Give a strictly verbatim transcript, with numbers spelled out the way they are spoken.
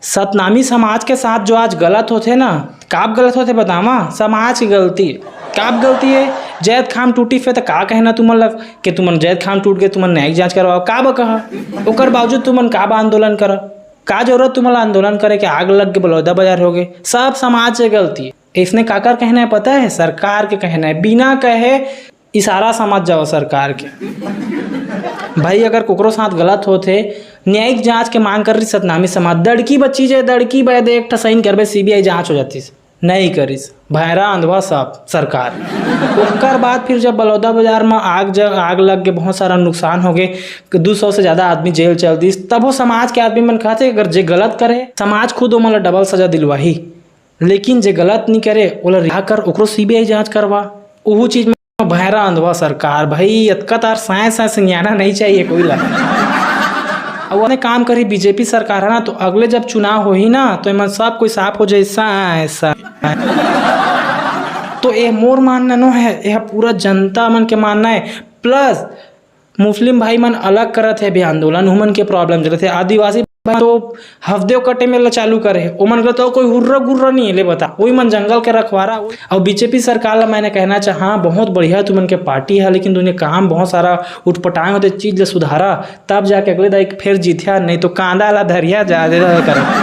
सतनामी समाज के साथ जो आज गलत होथे ना, काब गलत होथे बतावा? समाज के गलती। काब गलती है? जैत खाम टूटी फे त का कहना तुमन लग के तुमन जैत खाम टूट के तुमन न्यायिक जांच करवाओ, काब कहा? ओकर बावजूद तुमन काब आंदोलन करा? का जरूरत तुमन ला आंदोलन करे के? आग लग के बलौदा बाजार हो गए, सब समाज के गलती। इसने काकर कहना है पता है? सरकार के कहना है। बिना कहे इशारा समझ जाओ सरकार के। भाई, अगर कोकरो साथ गलत होथे, न्यायिक जांच के मांग कर रही सतनामी समाज। दड़की बच्ची जे दड़की बे देख ठसैन करबे, सीबीआई जांच हो जाती। नहीं करिस। भैरा अंधवा सब सरकार। ओकर बाद फिर जब बलौदा बाजार में आग जग आग लग के बहुत सारा नुकसान हो गए, दो सौ से ज्यादा आदमी जेल चल दिस, तब वो समाज के आदमी मन कहते अगर जे गलत करे, समाज खुद ओमन ला डबल सजा दिलवाही, लेकिन जे गलत नहीं करे ओला रिहा कर ओकरो सीबीआई जांच करवा। ओहू चीज में भैरा अंधवा सरकार। भाई, अतका तार साय साय सिनियाना नहीं चाहिए कोई ला। अब अपने काम करी बीजेपी सरकार है ना, तो अगले जब चुनाव होही ना, तो एमन सब कोई साफ हो जाए, साय साय। तो ये मोर मानना नो है, यह पूरा जनता मन के मानना है। प्लस मुस्लिम भाई मन अलग करत है अभी आंदोलन, उमन के प्रॉब्लम चलत है। आदिवासी भाई तो हफ्ते कटे मेला चालू करे, ओमन के तो कोई हुर्रा गुर्रा नहीं है, ले बता, वही मन जंगल के रखवारा। और बीजेपी सरकार ला मैंने कहना चाहा, हाँ, बहुत बढ़िया तुमन के पार्टी है, लेकिन तुमने काम बहुत सारा उठपटांग होते चीज ला सुधारा, तब जाके अगले दाई फिर जीतिया, नहीं तो कांदा ला धरिया जा दे रहा करे।